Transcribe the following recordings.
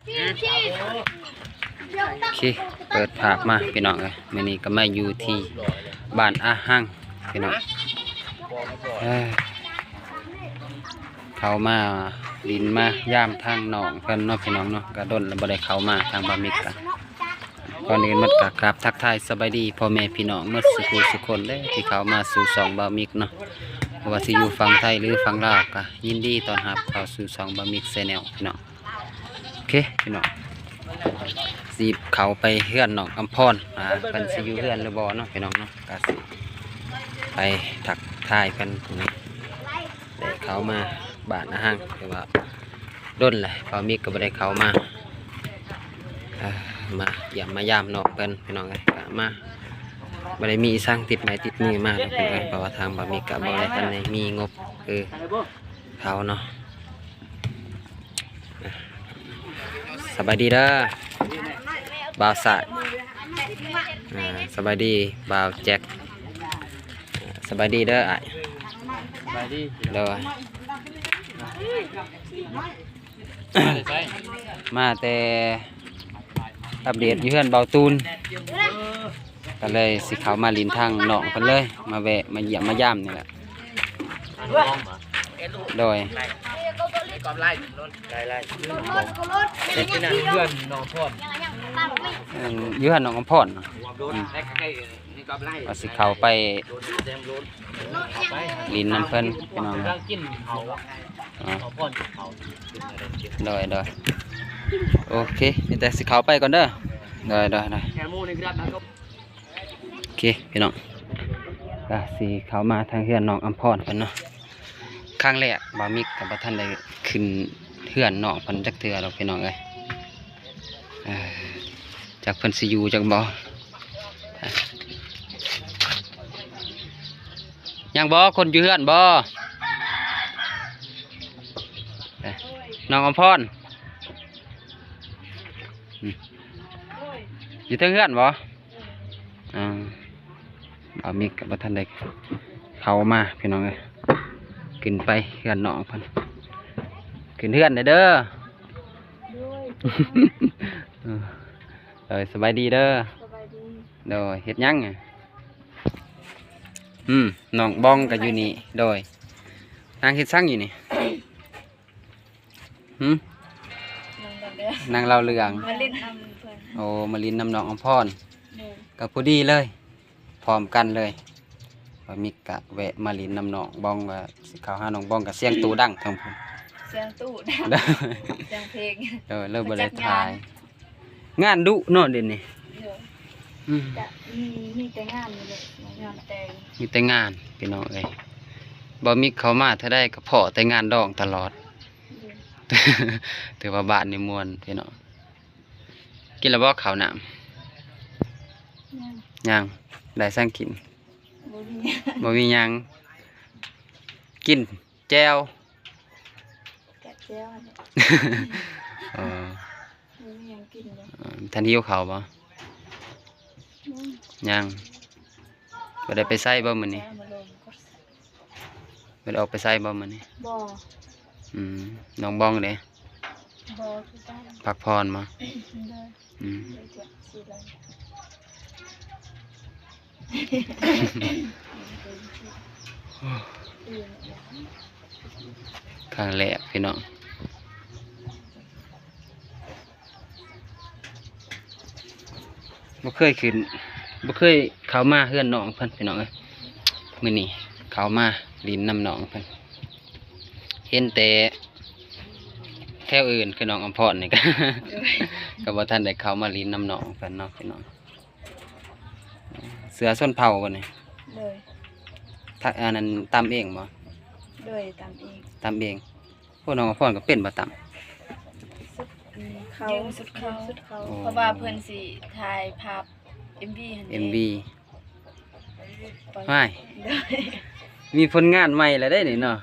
ໂອເຄ ເປີດພາບມາພີ່ນ້ອງເອີຍ ມື້ນີ້ກໍມາຢູ່ທີ່ບ້ານອາຮັງພີ່ນ້ອງ ເອີ ເຂົ້າມາຫຼິ້ນມາຢາມທາງນ້ອງເພິ່ນເນາະພີ່ນ້ອງເນາະ ກໍດົນແລ້ວບໍ່ໄດ້ເຂົ້າມາທາງບ່າວມິກກະ ກ່ອນອື່ນໝົດກໍກາບທັກທາຍສະບາຍດີພໍ່ແມ່ພີ່ນ້ອງໝົດສູ່ຜູ້ສູ່ຄົນເດີ ທີ່ເຂົ້າມາສູ່ຊ່ອງບ່າວມິກເນາະ ບໍ່ວ່າຊິຢູ່ຝັ່ງໄທ ຫຼື ຝັ່ງລາວ ກໍຍິນດີຕ້ອນຮັບເຂົ້າສູ່ຊ່ອງບ່າວມິກ Channel ພີ່ນ້ອງ. ໂອເຄພີ່ນ້ອງ ຊິເຂົ້າໄປເຮືອນນ້ອງອຳພອນ ອ່າ ເພິ່ນຊິຢູ່ເຮືອນຫຼືບໍ່ເນາະພີ່ນ້ອງເນາະ ກໍຊິໄປທັກທາຍເພິ່ນນີ້ ໄດ້ເຂົ້າມາບ້ານອາຮັງ ຖືວ່າດົນແຫຼະ ບ່າວມິກກໍບໍ່ໄດ້ເຂົ້າມາ ເອີ ມາຢ້ຽມມາຢາມນ້ອງເພິ່ນພີ່ນ້ອງເອີຍ ກໍມາ ບໍ່ໄດ້ມີອີ່ສັງຕິດໄມ້ຕິດມືມາດອກພີ່ນ້ອງເອີຍ ເພາະວ່າທາງບ່າວມິກກໍບໍ່ໄດ້ທັນໄດ້ມີງົບ ເອີ ເຂົາເນາະ ສະບາຍດີເດີບ່າວສາດ ອ່າ ສະບາຍດີບ່າວແຈັກ ສະບາຍດີເດີອ້າຍ ສະບາຍດີ ໂດຍ ມາແຕ່ໄສ ມາແຕ່ອັບເດດຢູ່ເຮືອນບ່າວຕູນ ກໍເລີຍຊິເຂົ້າມາຫຼິ້ນທາງນ້ອງເພິ່ນເລີຍ ມາແວະມາຢ້ຽມມາຢາມນີ້ແຫຼະ ໂດຍ ເອີ ຢູ່ເຮືອນນ້ອງອຳພອນ ອືມ ຢູ່ເຮືອນນ້ອງອຳພອນ ອືມ ວ່າຊິເຂົ້າໄປຫຼິ້ນນຳເພິ່ນພີ່ນ້ອງ ໂດຍ ໂດຍ ໂອເຄ ມີແຕ່ຊິເຂົ້າໄປກ່ອນເດີ ໂດຍ ໂດຍ ໂດຍ ໂອເຄພີ່ນ້ອງ ກໍຊິເຂົ້າມາທາງເຮືອນນ້ອງອຳພອນເພິ່ນເນາະ ຄັ້ງແລກບ່າວມິກກໍບໍ່ທັນໄດ້ຂຶ້ນເຮືອນນ້ອງເພິ່ນຈັກເທື່ອດອກພີ່ນ້ອງເອີຍ ເອີ ຈັກເພິ່ນຊິຢູ່ຈັກບໍ່ ຍັງບໍ່ ຄົນຢູ່ເຮືອນບໍ່ ນ້ອງອຳພອນ ອືມ ຢູ່ເທິງເຮືອນບໍ່ ອ່າ ບ່າວມິກກໍບໍ່ທັນໄດ້ເຂົ້າມາພີ່ນ້ອງເອີຍ ຂຶ້ນໄປເຮືອນນ້ອງເພິ່ນ ຂຶ້ນເຮືອນແດ່ເດີ ໂດຍ ເອີ ໂດຍ ສະບາຍດີເດີ ສະບາຍດີ ໂດຍ ເຮັດຫຍັງ ອືມ ນ້ອງບອງກໍຢູ່ນີ້ ໂດຍ ນາງເຮັດຫຍັງຢູ່ນີ້? ຫືມ? ນັ່ງເວົ້າເລື່ອງ ນັ່ງເວົ້າເລື່ອງ ມາຫຼິ້ນນຳເພິ່ນ ໂອ້ ມາຫຼິ້ນນຳນ້ອງອຳພອນ ໂດຍ ກໍພໍດີເລີຍ ພ້ອມກັນເລີຍ ບ່າວມິກກະແວະມາຫຼິ້ນນຳນ້ອງບອງ ວ່າຊິເຂົ້າຫານ້ອງບອງ ກະສຽງຕູ້ດັງທາງພຸ້ນ ສຽງຕູ້ດັງ ໂດຍ ສຽງເພງ ໂດຍ ເລີຍບໍ່ໄດ້ຖ່າຍ ງານດຸເນາະດຽວນີ້ ໂດຍ ອືມ ກະມີ ມີແຕ່ງານນີ້ແຫຼະ ງານແຕ່ງ ມີແຕ່ງານພີ່ນ້ອງເອີຍ ບ່າວມິກເຂົ້າມາເທື່ອໃດກໍພໍ້ແຕ່ງານດອງຕະຫຼອດ ໂດຍ ຖືວ່າບ້ານນີ້ມ່ວນພີ່ນ້ອງ ກິນແລ້ວບໍ່ເຂົ້ານ້ຳ? ຍັງ ຍັງ ໄດ້ສັງກິນ? ບໍ່ມີ ບໍ່ມີຫຍັງ ກິນ ແຈ່ວ ແກະແຈ່ວຫັ້ນແຫຼະ ເອີ ບໍ່ມີຫຍັງກິນເລີຍ ເອີ ທ່ານຫິວເຂົ້າບໍ່? ຍັງ ຍັງ ບໍ່ໄດ້ໄປໃສບໍ່ມື້ນີ້? ບໍ່ໄດ້ອອກໄປໃສບໍ່ມື້ນີ້? ບໍ່ ອືມ ນ້ອງບອງເດ? ບໍ່ຄືກັນ ພັກຜ່ອນບໍ່? ໂດຍ ອືມ ຄັ້ງແລກພີ່ນ້ອງ ບໍ່ເຄີຍຂຶ້ນ ບໍ່ເຄີຍເຂົ້າມາເຮືອນນ້ອງເພິ່ນພີ່ນ້ອງເອີຍ ມື້ນີ້ເຂົ້າມາຫຼິ້ນນຳນ້ອງເພິ່ນ ເຫັນແຕ່ແຖວອື່ນ ຄືນ້ອງອຳພອນນີ້ກໍ ໂດຍ ກໍບໍ່ທັນໄດ້ເຂົ້າມາຫຼິ້ນນຳນ້ອງເພິ່ນເນາະພີ່ນ້ອງ. ເສື້ອຊົນເຜົ່າບໍ່ນີ້? ໂດຍ ທະ ອັນນັ້ນ ຕຳເອງບໍ່? ໂດຍ ຕຳເອງ ຕຳເອງ. ໂອ້ ນ້ອງອຳພອນກໍເປັນບໍ່ ຕຳ? ຊຸດ ອັນນີ້ເຂົາ ຢືມຊຸດເຂົາ ຊຸດເຂົາ ໂອ້ ເພາະວ່າເພິ່ນຊິຖ່າຍພາບເອັມວີຫັ້ນເດ ເອັມວີ ປອຍ ຮ້າຍ ໂດຍ ມີຜົນງານໃໝ່ແລ້ວເດ້ນີ້ເນາະ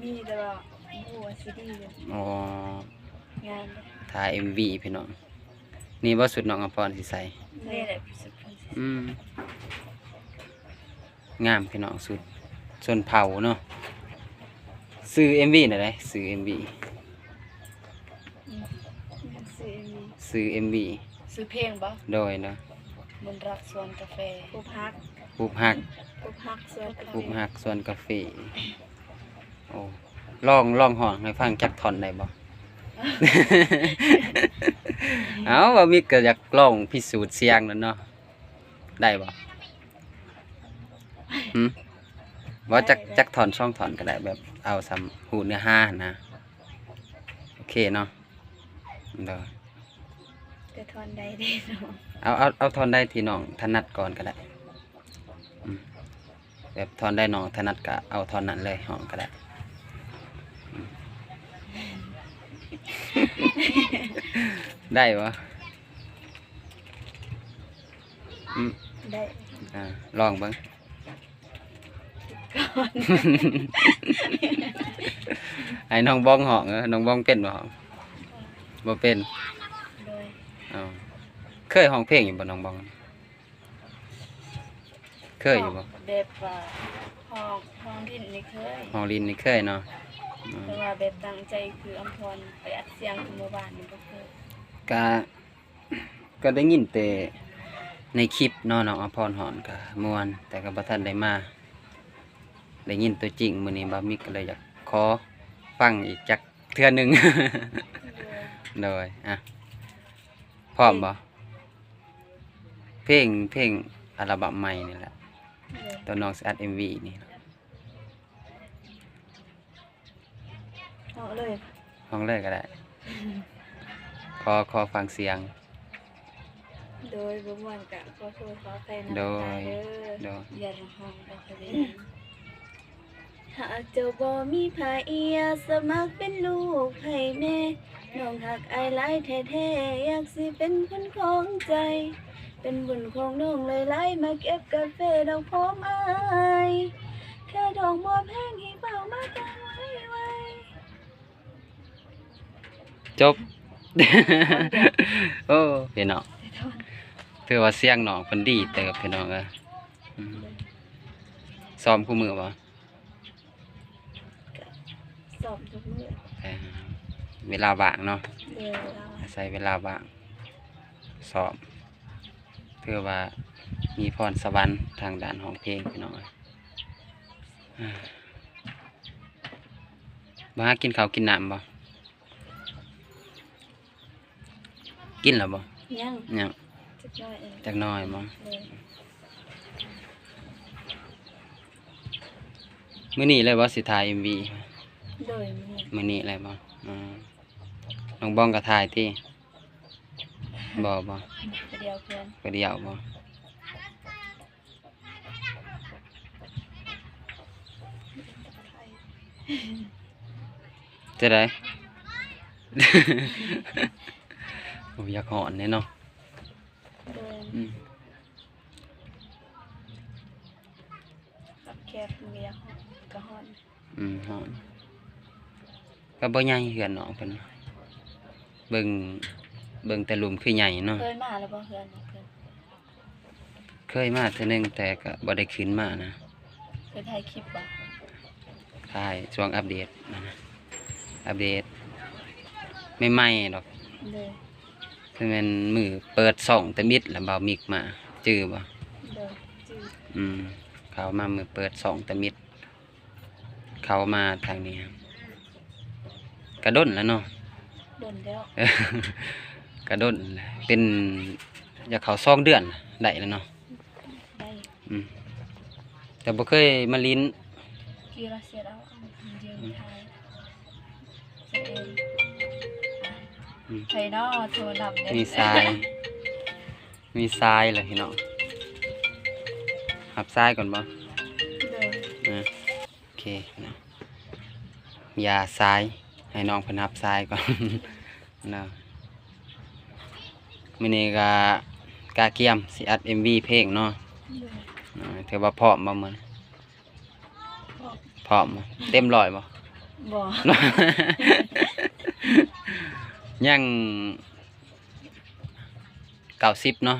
ມີແຕ່ວ່າບໍ່ຮູ້ວ່າຊິດີຢູ່ ອໍ ງາມເດ້ ຖ່າຍເອັມວີພີ່ນ້ອງ. ນີ້ບໍ່ຊຸດນ້ອງອຳພອນຊິໃສ່? ນີ້ແຫຼະຊຸດເພິ່ນຊິໃສ່ ອືມ ງາມພີ່ນ້ອງ ຊຸດຊົນເຜົ່າເນາະ. ຊື່ເອັມວີແນວໃດ? ຊື່ເອັມວີ ອືມ ຊື່ເອັມວີ ຊື່ເອັມວີ ຊື່ເພງບໍ່? ໂດຍ ໂດຍ ມົນຮັກສວນກາເຟ ພົບຮັກ ພົບຮັກ ພົບຮັກສວນກາເຟ ພົບຮັກສວນກາເຟ. ໂອ້ ລອງ ລອງຮ້ອງໃຫ້ຟັງຈັກທ່ອນໄດ້ບໍ່? ເອົ້າ ບ່າວມິກກໍຢາກລອງພິສູດສຽງນັ້ນເນາະ ໄດ້ບໍ່? ຫື? ບໍ່ ຈັກ ໄດ້ ຈັກທ່ອນສອງທ່ອນກໍໄດ້ ແບບເອົາສ່ຳຮູ້ເນື້ອຫາຫັ້ນນະ. ໂອເຄເນາະ ໂດຍ ແຕ່ທ່ອນໃດເດເນາະ? ເອົາ ເອົາ ເອົາທ່ອນໃດທີ່ນ້ອງຖະໜັດກ່ອນກໍໄດ້. ອືມ ແບບທ່ອນໃດນ້ອງຖະໜັດກໍເອົາທ່ອນນັ້ນເລີຍ ຮ້ອງກໍໄດ້. ອືມ ໄດ້ບໍ່? ອືມ ໄດ້ ອ່າ ລອງເບິ່ງ ໃຫ້ນ້ອງບອງຮ້ອງ. ເອີ ນ້ອງບອງເປັນບໍ່ຮ້ອງ? ບໍ່ເປັນ ໂດຍ ເອົາ ເຄີຍຮ້ອງເພງຢູ່ບໍ່ນ້ອງບອງ? ເຄີຍຢູ່ບໍ່? ແບບວ່າຮ້ອງ ຮ້ອງຫຼິ້ນນີ້ເຄີຍ ຮ້ອງຫຼິ້ນນີ້ເຄີຍເນາະ. ອືມ ແຕ່ວ່າແບບຕັ້ງໃຈຄືອຳພອນໄປອັດສຽງຄືມື້ວານນີ້ບໍ່ເຄີຍ. ກະ ກໍໄດ້ຍິນແຕ່ໃນຄລິບເນາະ ນ້ອງອຳພອນຮ້ອງກະມ່ວນ ແຕ່ກໍບໍ່ທັນໄດ້ມາ ໄດ້ຍິນຕົວຈິງ. ມື້ນີ້ບ່າວມິກກໍເລີຍຢາກຂໍຟັງອີກຈັກເທື່ອໜຶ່ງ. ໂດຍ ໂດຍ ອ່ະ ພ້ອມບໍ່? ເພງ ເພງອັລະບັມໃໝ່ນີ້ແຫຼະ ໂດຍ ຕົວນ້ອງຊິອັດເອັມວີນີ້. ຮ້ອງເລີຍ ຮ້ອງເລີຍກໍໄດ້. ຂໍ ຂໍຟັງສຽງ. ໂດຍ ບໍ່ມ່ວນກະຂໍໂທດຂໍອະໄພນຳ ໂດຍ ເດີ ໂດຍ ຢ່າຮ້ອງ ຮ້ອງບໍ່ຄ່ອຍໄດ້ຍິນ. ຫາກເຈົ້າບໍ່ມີໃຜ ອາດສະໝັກເປັນລູກໃຜແນ່ ນ້ອງຮັກອ້າຍຫຼາຍແທ້ໆ ຢາກຊິເປັນຄົນຂອງໃຈ ເປັນບຸນຂອງນ້ອງຫຼາຍໆ ມາເກັບກາເຟດອກພ້ອມອ້າຍ ແຄ່ດອກບົວແພງໃຫ້ເບົາມາແຕ່ງໄວໆ. ຈົບ. ໂອ້ ພີ່ນ້ອງ ຖືວ່າສຽງນ້ອງເພິ່ນດີເຕີບ ພີ່ນ້ອງເອີຍ. ອືມ ຊ້ອມຄູ່ມື້ບໍ່? ກະຊ້ອມທຸກມື້. ເອີ ເວລາວ່າງເນາະ. ເອີ ເວລາວ່າງ ອາໄສເວລາວ່າງຊ້ອມ. ຖືວ່າມີພອນສະຫວັນທາງດ້ານຮ້ອງເພງ ພີ່ນ້ອງເອີຍ. ມາຫາກິນເຂົ້າກິນນ້ຳບໍ່? ກິນແລ້ວບໍ່? ຍັງ ຍັງ ຈັກໜ້ອຍເອງ. ຈັກໜ້ອຍບໍ່? ໂດຍ. ມື້ນີ້ເລີຍບໍ່ ຊິຖ່າຍເອັມວີ? ໂດຍ ມື້ນີ້ ມື້ນີ້ເລີຍບໍ່? ອືມ ນ້ອງບອງກໍຖ່າຍຕິ? ບໍ່ ບໍ່ ຜູ້ດຽວເພິ່ນ ຜູ້ດຽວບໍ່? ຈັ່ງໃດ? ໂອ້ ຢາກຮ້ອນເດ້ເນາະ. ໂດຍ. ອືມ ຄັບແຄບເລີຍ ກໍຮ້ອນ. ອືມ ຮ້ອນ ກໍບໍ່ໃຫຍ່ເຮືອນນ້ອງເພິ່ນ. ເບິ່ງ ເບິ່ງແຕ່ລຸ່ມຄືໃຫຍ່ເນາະ. ເຄີຍມາແລ້ວບໍ່ເຮືອນນ້ອງເພິ່ນ? ເຄີຍມາເທື່ອໜຶ່ງ ແຕ່ກໍບໍ່ໄດ້ຂຶ້ນມານະ. ເຄີຍຖ່າຍຄລິບບໍ່? ຖ່າຍຊ່ວງອັບເດດນັ້ນນະ ອັບເດດໃໝ່ໆດອກ. ໂດຍ. ຄືແມ່ນມື້ເປີດຊ່ອງທຳອິດລະ ບ່າວມິກມາ ຈື່ບໍ່? ໂດຍ ຈື່. ອືມ ເຂົ້າມາມື້ເປີດຊ່ອງທຳອິດ ເຂົ້າມາທາງນີ້ ກະດົນແລ້ວເນາະ. ດົນແລ້ວ ກະດົນແລ້ວ ເປັນ ຢາກເຂົ້າສອງເດືອນໄດ້ແລ້ວເນາະ. ໄດ້. ອືມ ແຕ່ບໍ່ເຄີຍມາຫຼິ້ນ. ກີລາເຊດເອົາ ຢືນຖ່າຍ. ອືມ ໃຜເນາະໂທນຳເດ້? ມີສາຍ ມີສາຍແລ້ວພີ່ນ້ອງ ຮັບສາຍກ່ອນບໍ່? ໂດຍ. ອ່າ ໂອເຄເນາະ ຢ່າສາຍ ໃຫ້ນ້ອງເພິ່ນຮັບສາຍກ່ອນເນາະ. ມື້ນີ້ກະກະກຽມຊິອັດເອັມວີເພງເນາະ. ໂດຍ. ອ່າ ຖືວ່າພ້ອມບໍ່ມື້ນີ້? ພ້ອມ. ພ້ອມ ເຕັມຮ້ອຍບໍ່? ບໍ່ ຍັງເກົ້າສິບເນາະ.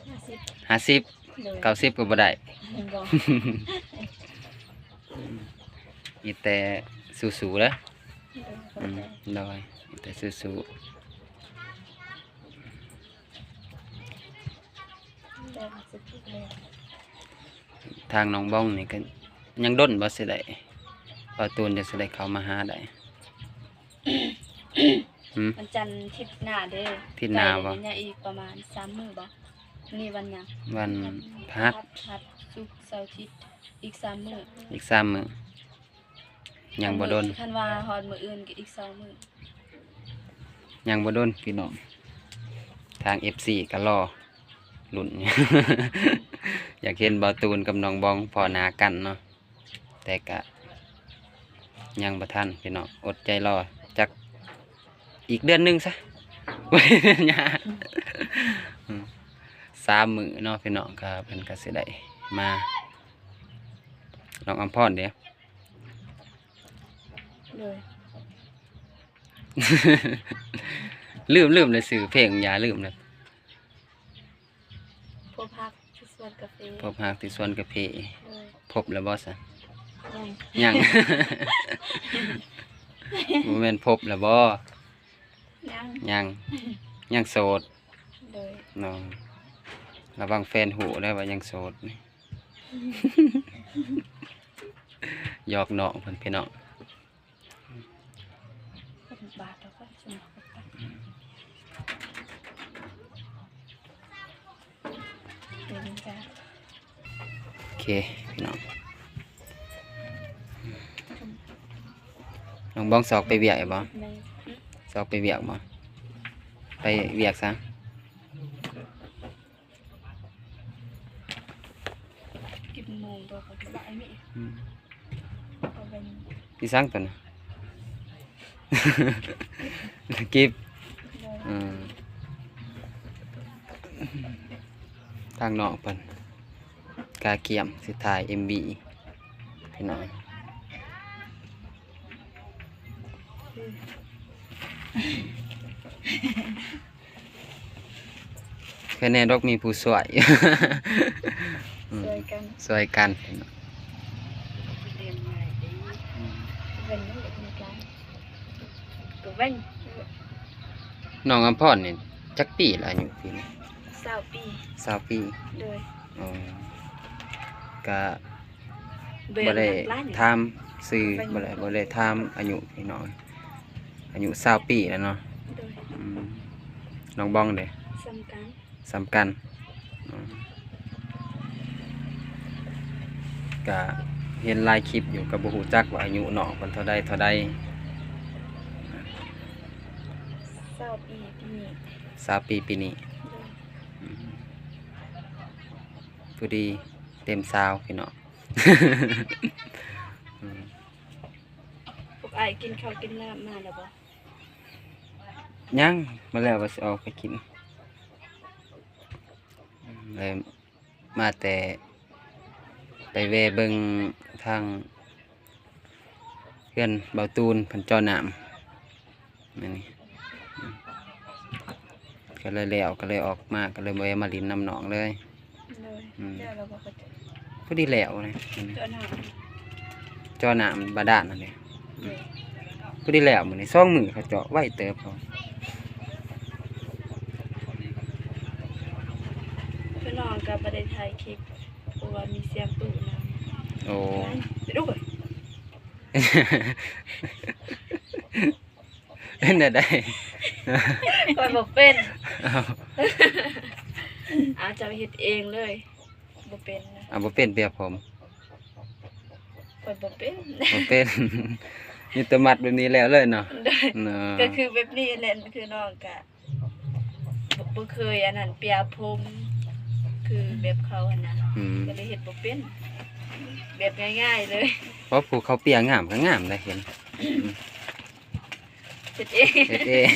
ຫ້າສິບ ຫ້າສິບ. ໂດຍ. ເກົ້າສິບກໍບໍ່ໄດ້. ບໍ່ ມີແຕ່ສູ້ໆເດີ. ໂດຍ ຂອບໃຈ. ອືມ ໂດຍ ມີແຕ່ສູ້ໆ. ທາງນ້ອງບອງນີ້ກໍຍັງດົນບໍ່ຊິໄດ້ ບ່າວຕູນຈັ່ງຊິໄດ້ເຂົ້າມາຫາໄດ້? ຫືມ? ວັນຈັນທິດໜ້າເດ້. ທິດໜ້າບໍ່? ໃກ້ແລ້ວນີ້ ຍັງອີກປະມານສາມມື້ບໍ່? ນີ້ວັນຫຍັງ? ວັນພະຫັດ. ພະຫັດ ສຸກ ເສົາ ອາທິດ ອີກສາມມື້. ອີກສາມມື້. ຍັງບໍ່ດົນ. ຄັນວ່າຮອດມື້ອື່ນກໍອີກສອງມື້. ຍັງບໍ່ດົນພີ່ນ້ອງ. ທາງເອັຟຊີກໍລໍລຸ້ນ ຢາກເຫັນບ່າວຕູນກັບນ້ອງບອງພໍ້ໜ້າກັນເນາະ. ແຕ່ກະຍັງບໍ່ທັນພີ່ນ້ອງ. ອົດໃຈລໍຈັກອີກເດືອນໜຶ່ງຊະ. ບໍ່ໄດ້ເດືອນຫຍ້າ. ອືມ ສາມມື້ເນາະພີ່ນ້ອງ. ກໍເພິ່ນກໍຊິໄດ້ມາ. ນ້ອງອຳພອນເດ້? ໂດຍ. ລືມ ລືມແລ້ວ ຊື່ເພງ ຢ່າລືມເລີຍ. ພົບຮັກທີ່ສວນກາເຟ. ພົບຮັກທີ່ສວນກາເຟ. ໂດຍ. ພົບແລ້ວບໍ່ຊະ? ຍັງ. ຍັງ. ບໍ່ແມ່ນພົບແລ້ວບໍ່? ຍັງ. ຍັງ. ຍັງໂສດ. ໂດຍ. ເນາະ. ລະວັງແຟນຮູ້ເດີວ່າຍັງໂສດ. ຫຍອກນ້ອງເພິ່ນພີ່ນ້ອງ. ໂອເຄພີ່ນ້ອງ. ນ້ອງບອງຊອກໄປວຽກຢູ່ບໍ່? ແມ່ນ. ຊອກໄປວຽກບໍ່? ໄປວຽກຊະ. ກິນໂມງບໍ່? ເຂົາກິນບໍ່ໄອ້ມີ. ອືມ. ເຂົາເປັນ ອີສັງຕົວນັ້ນ? ກິບ. ໂດຍ. ອືມ. ທາງນ້ອງເພິ່ນກະກຽມຊິຖ່າຍເອັມວີພີ່ນ້ອງ. ແຄ່ແນ່ດອກມີຜູ້ຊ່ວຍ. ອືມ ຊ່ວຍກັນ ຊ່ວຍກັນ. ນ້ອງອຳພອນນີ້ຈັກປີລະ ອາຍຸປີນີ້? ຊາວປີ. ຊາວປີ. ໂດຍ. ອໍ ກະ ບໍ່ໄດ້ຖາມຊື່ ບໍ່ໄດ້ ບໍ່ໄດ້ຖາມອາຍຸພີ່ນ້ອງ. ອາຍຸຊາວປີແລ້ວເນາະ. ໂດຍ. ອືມ ນ້ອງບອງເດ? ສ່ຳກັນ. ສ່ຳກັນ. ອໍ ກະເຫັນຫຼາຍຄລິບຢູ່ ກະບໍ່ຮູ້ຈັກວ່າອາຍຸນ້ອງເພິ່ນເທົ່າໃດ ເທົ່າໃດ. ຊາວປີປີນີ້. ຊາວປີປີນີ້. ໂດຍ. ອືມ ພໍດີເຕັມຊາວພີ່ນ້ອງ. ອືມ ພວກອ້າຍກິນເຂົ້າກິນນ້ຳມາແລ້ວບໍ່? ຍັງ ມາແລ້ວວ່າຊິອອກໄປກິນ. ອືມ ແລ້ວມາແຕ່ໄປແວ່ເບິ່ງທາງເຮືອນເບົາຕູນເພິ່ນເຈາະນ້ຳ. ແມ່ນນີ້ ກໍເລີຍແລ້ວ ກໍເລີຍອອກມາ ກໍເລີຍບໍ່ໄດ້ມາຫຼິ້ນນຳນ້ອງເລີຍ. ໂດຍ. ອືມ ແລ້ວລະບໍ່? ພໍດີແລ້ວນະ ເຈາະນ້ຳ ເຈາະນ້ຳບາດານຫັ້ນເດ. ໂດຍ. ອືມ ພໍດີແລ້ວມື້ນີ້ ສອງມື້ເຂົາເຈາະໄວເຕີບ. ເຂົາ ພີ່ນ້ອງກໍບໍ່ໄດ້ຖ່າຍຄລິບ ເພາະວ່າມີສຽງຕູ້ນຳ. ໂອ້ ໄປດູ. ເປັນແນວໃດ? ຂ້ອຍບໍ່ເປັນ. ເອົາ ເອົາ ເຈົ້າເຮັດເອງເລີຍ. ບໍ່ເປັນນະ. ເອົາ ບໍ່ເປັນປຽກຜົມ? ຂ້ອຍບໍ່ເປັນ. ບໍ່ເປັນ. ມີແຕ່ມັດແບບນີ້ແລ້ວເລີຍເນາະ. ໂດຍ. ເນາະ ກໍຄືແບບນີ້ແຫຼະ ຄືນ້ອງກະ ບໍ່ ບໍ່ເຄີຍອັນນັ້ນ ປຽກຜົມຄືແບບເຂົາຫັ້ນນະ. ອືມ ກໍເລີຍເຮັດບໍ່ເປັນ ແບບງ່າຍໆເລີຍ. ເພາະຜູ້ເຂົາປຽກງາມກໍງາມໄດ໋ ເຫັນ. ອືມ ເຮັດເອງ ເຮັດເອງ.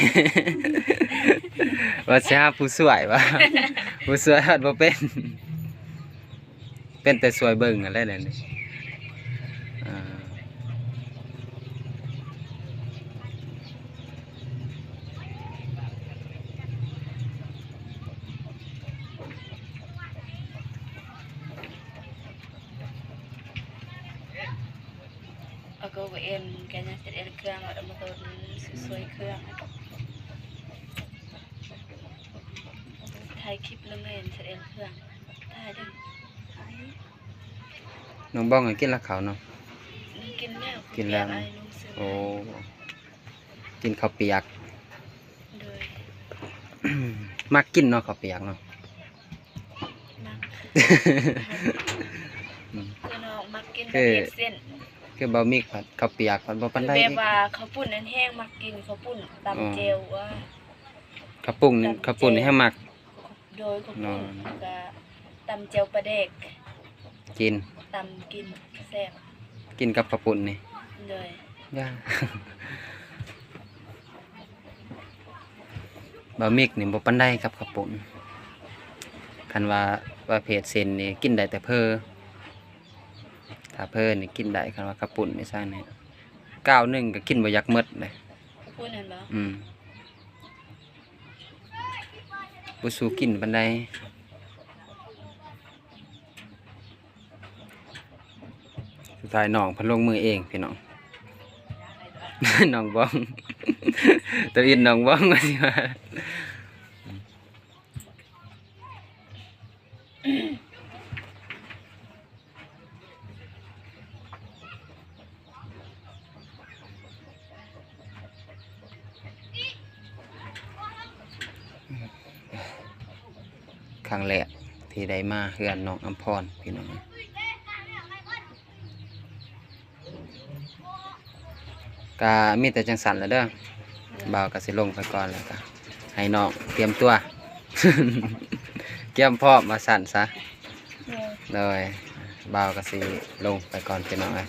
ວ່າຊິຫາຜູ້ຊ່ວຍວ່າ ຜູ້ຊ່ວຍຮັດບໍ່ເປັນ. ເປັນແຕ່ຊ່ວຍເບິ່ງຫັ້ນແຫຼະແນວນີ້. ອ່າ ເອົາ ກໍບໍ່ເອັນ ກໍຍັງເຮັດເອງເຄື່ອງ ເອົາມາຕົ້ນຊ່ວຍເຄື່ອງ ຖ່າຍຄລິບແລ້ວແມ່ນເຮັດເອງເຄື່ອງ. ນ້ອງບອງກໍກິນລະເຂົ້າເນາະ? ກິນແລ້ວ ກິນແລ້ວ ເຂົ້າປຽກອ້າຍລຸງຊື້ ໂອ້ ມາ ກິນເຂົ້າປຽກ ໂດຍ ມັກກິນເນາະເຂົ້າປຽກເນາະ? ມັກ ອືມ ຄືນ້ອງມັກກິນ ຄື ປະເພດເສັ້ນ ຄືບ່າວມິກພັດເຂົ້າປຽກພັດບໍ່ປານໃດ ຄືແບບວ່າເຂົ້າປຸ້ນນັ້ນແຮງມັກກິນເຂົ້າປຸ້ນ ຕຳ ອໍ ແຈ່ວ ເຂົ້າປຸ້ນ ຕຳ ເຂົ້າປຸ້ນແຈ່ວ ແຮງມັກ ໂດຍ ເຂົ້າປຸ້ນ ແລ້ວກະຕຳແຈ່ວປາແດກ ກິນ ຕຳກິນແຊບ ກິນກັບເຂົ້າປຸ້ນນີ້ ໂດຍ ຢ່າ ບ່າວມິກນີ້ບໍ່ປານໃດກັບເຂົ້າປຸ້ນ ຄັນວ່າປະເພດເສັ້ນນີ້ກິນໄດ້ແຕ່ເຝີ ຖ້າເຝີນີ້ກິນໄດ້ ຄັນວ່າເຂົ້າປຸ້ນນີ້ຊັ້ນນີ້ ກ້າວໜຶ່ງກໍກິນບໍ່ຢາກໝົດເດ້ ເຂົ້າປຸ້ນຫັ້ນບໍ່? ອືມ ບໍ່ສູ້ກິນປານໃດ. ສຸດທ້າຍນ້ອງເພິ່ນລົງມືເອງພີ່ນ້ອງ ນ້ອງບອງ ໂຕອິດນ້ອງບອງວ່າຊິວ່າ. ຄັ້ງແລກທີ່ໄດ້ມາເຮືອນນ້ອງອຳພອນ ພີ່ນ້ອງ ກະມີແຕ່ຈັ່ງຊັ້ນລະເດີ ບ່າວກະຊິລົງໄປກ່ອນ ແລ້ວກະໃຫ້ນ້ອງຕຽມຕົວ ກຽມພ້ອມວ່າຊັ້ນຊະ ໂດຍ ບ່າວກະຊິລົງໄປກ່ອນພີ່ນ້ອງເອີຍ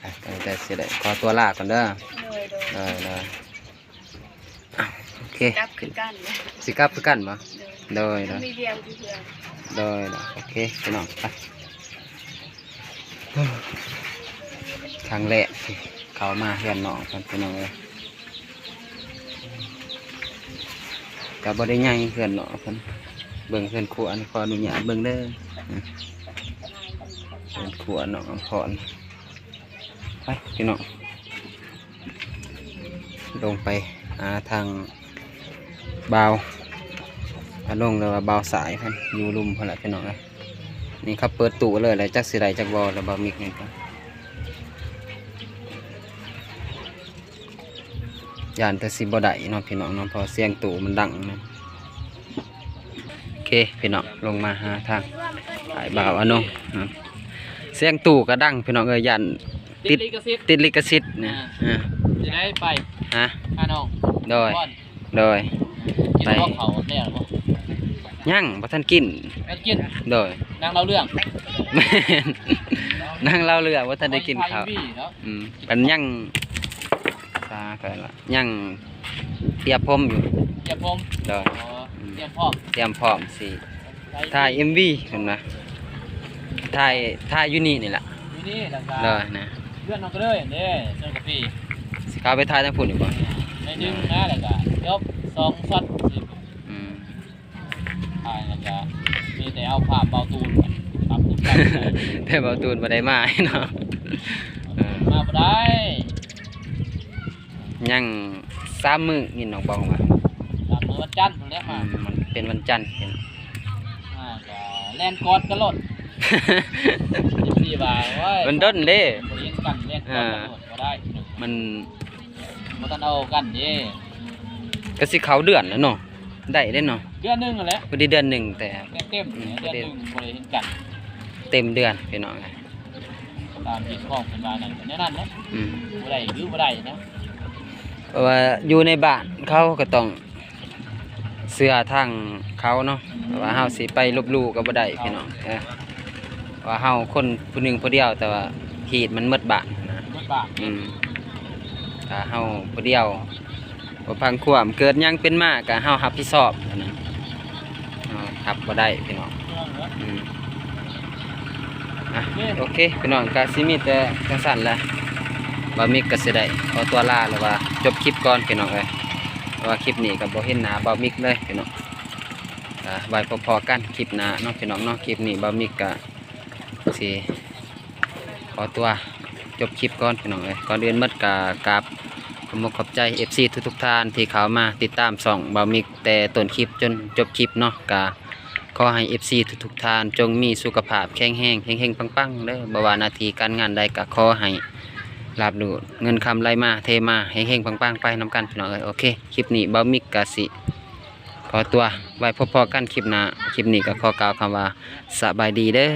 ໄປ ກໍມີແຕ່ຊິໄດ້ຂໍຕົວລາກ່ອນເດີ ໂດຍ ໂດຍ ໂດຍ ໂດຍ. ໂອເຄ ກັບຄືກັນ ຊິກັບຄືກັນບໍ່? ໂດຍ ໂດຍ ໂດຍ ມີວຽກຢູ່ເຮືອນ ໂດຍ ໂດຍ ໂອເຄພີ່ນ້ອງ ໄປ ຄັ້ງແລກທີ່ເຂົ້າມາເຮືອນນ້ອງເພິ່ນພີ່ນ້ອງເອີຍ ກໍບໍ່ໄດ້ໃຫຍ່ເຮືອນນ້ອງເພິ່ນ ເບິ່ງເຮືອນຄົວ ອັນນີ້ຂໍອະນຸຍາດເບິ່ງເດີ ເຮືອນຄົວນ້ອງອຳພອນ. ໄປພີ່ນ້ອງ ລົງໄປຫາທາງບ່າວອານົງ ຫຼືວ່າບ່າວສາຍເພິ່ນ ຢູ່ລຸ່ມພຸ້ນແຫຼະພີ່ນ້ອງເອີຍ ນີ້ເຂົາເປີດຕູ້ເລີຍແຫຼະ ຈັກຊິໄດ້ຈັກບໍ່ລະ ບ່າວມິກນີ້ກໍ ຢ້ານແຕ່ຊິບໍ່ໄດ້ເນາະພີ່ນ້ອງເນາະ ເພາະສຽງຕູ້ມັນດັງນະ. ໂອເຄພີ່ນ້ອງ ລົງມາຫາທາງອ້າຍບ່າວອານົງ ສຽງຕູ້ກໍດັງພີ່ນ້ອງເອີຍ ຢ້ານຕິດ ຕິດລິຂະສິດ ຕິດລິຂະສິດນະ ອ່າ ອ່າ ຊິໄດ້ໄປ ຮະ ຫານ້ອງ ໂດຍ ໂດຍ ກິນ ໄປ ບໍ່ເຂົ້າແລ້ວບໍ່? ຍັງບໍ່ທັນກິນ ຍັງກິນ ໂດຍ ນັ່ງເລົ່າເລື່ອງ ແມ່ນ ນັ່ງເລົ່າເລື່ອງ ບໍ່ທັນໄດ້ກິນເຂົ້າ ໄປ ເນາະ ອືມ ມັນຍັງ ສາ ກໍລະ ຍັງຕຽມຜົມຢູ່ ຕຽມຜົມ ໂດຍ ອໍ ອືມ ຕຽມພ້ອມ ຕຽມພ້ອມຊິຖ່າຍເອັມວີເພິ່ນວ່າ ຖ່າຍ ຖ່າຍຢູ່ນີ້ນີ້ລະ ຢູ່ນີ້ລະກະ ໂດຍ ນະ ເຮືອນນ້ອງກະເລີຍເດ້ ສວນກາເຟ ຊິເຂົ້າໄປຖ່າຍທາງພຸ້ນຢູ່ບໍ່? ໜ້ອຍໜຶ່ງນະ ລະກະຈົບສອງຊັອດ ອືມ ຖ່າຍແລ້ວກະມີແຕ່ເອົາພາບເບົາຕູນ ປັບ ແຕ່ເບົາຕູນບໍ່ໄດ້ມາເນາະ ເອີ ມາບໍ່ໄດ້ ຍັງສາມມື້ ຍິນນ້ອງບອງວ່າ ສາມມື້ ວັນຈັນພຸ້ນແຫຼະ ອືມ ມາ ມັນເປັນວັນຈັນ ເປັນ ມາກະແລ່ນກອດກັນໂລດ ເອັຟຊີວ່າ ໂອ້ຍ ມັນດົນເດ້ ບໍ່ໄດ້ເຫັນກັນ ແລ່ນກອດກັນໂລດ ອ່າ ບໍ່ໄດ້ ມັນ ບໍ່ທັນເອົາກັນເດ້ ກໍຊິເຂົ້າເດືອນແລ້ວເນາະ ໄດ້ເດ້ເນາະ ເດືອນໜຶ່ງຫັ້ນແຫຼະ ພໍດີເດືອນໜຶ່ງແຕ່ ເຕັມ ອືມ ເດືອນໜຶ່ງບໍ່ໄດ້ເຫັນກັນ ເຕັມເດືອນພີ່ນ້ອງ ຕາມທີ່ຂອງເພິ່ນວ່ານັ້ນ ແນວນັ້ນເນາະ ອືມ ບໍ່ໄດ້ຄືບໍ່ໄດ້ນະ ເພາະວ່າຢູ່ໃນບ້ານເຂົາກໍຕ້ອງເຊື່ອທາງເຂົາເນາະ ແຕ່ວ່າເຮົາຊິໄປລົບຫຼູ່ກໍບໍ່ໄດ້ພີ່ນ້ອງ ເອີ ວ່າເຮົາຄົນຜູ້ໜຶ່ງຜູ້ດຽວ ແຕ່ວ່າຮີດມັນໝົດບ້ານນະ ໝົດບ້ານ ອືມ ຖ້າເຮົາຜູ້ດຽວບໍ່ຟັງຄວາມ ເກີດຫຍັງເປັນມາກໍເຮົາຮັບຜິດຊອບຫັ້ນນະ ເຮົາຮັບບໍ່ໄດ້ພີ່ນ້ອງ ອືມ ອ່ະ ໂອເຄພີ່ນ້ອງ ກໍຊິມີແຕ່ຈັ່ງຊັ້ນແຫຼະ ບ່າວມິກກໍຊິໄດ້ຂໍຕົວລາ ຫຼືວ່າຈົບຄລິບກ່ອນພີ່ນ້ອງເອີຍ ເພາະວ່າຄລິບນີ້ກໍບໍ່ເຫັນໜ້າບ່າວມິກເລີຍພີ່ນ້ອງ ອ່າ ໄວ້ພໍ້ໆກັນຄລິບໜ້າເນາະພີ່ນ້ອງເນາະ ຄລິບນີ້ບ່າວມິກກໍຊິຂໍຕົວຈົບຄລິບກ່ອນພີ່ນ້ອງເອີຍ ກ່ອນອື່ນໝົດກໍກາບຂອບອົກຂອບໃຈເອັຟຊີທຸກໆທ່ານທີ່ເຂົ້າມາຕິດຕາມຊ່ອງບ່າວມິກແຕ່ຕົ້ນຄລິບຈົນຈົບຄລິບເນາະ ກໍ ຂໍໃຫ້ເອັຟຊີທຸກໆທ່ານ ຈົ່ງມີສຸຂະພາບແຂງແຮງ ເຮັງໆປັງໆເດີ. ບໍ່ວ່າໜ້າທີ່ການງານໃດ ກໍຂໍໃຫ້ລາບລຸ້ນ ເງິນຄຳໄຫຼມາເທມາ ເຮັງໆປັງໆໄປນຳກັນ ພີ່ນ້ອງເອີຍ. ໂອເຄ ຄລິບນີ້ບ່າວມິກກະຊິຂໍຕົວ ໄວ້ພົບພໍ້ກັນຄລິບໜ້າ. ຄລິບນີ້ກໍຂໍກ່າວຄຳວ່າ ສະບາຍດີເດີ.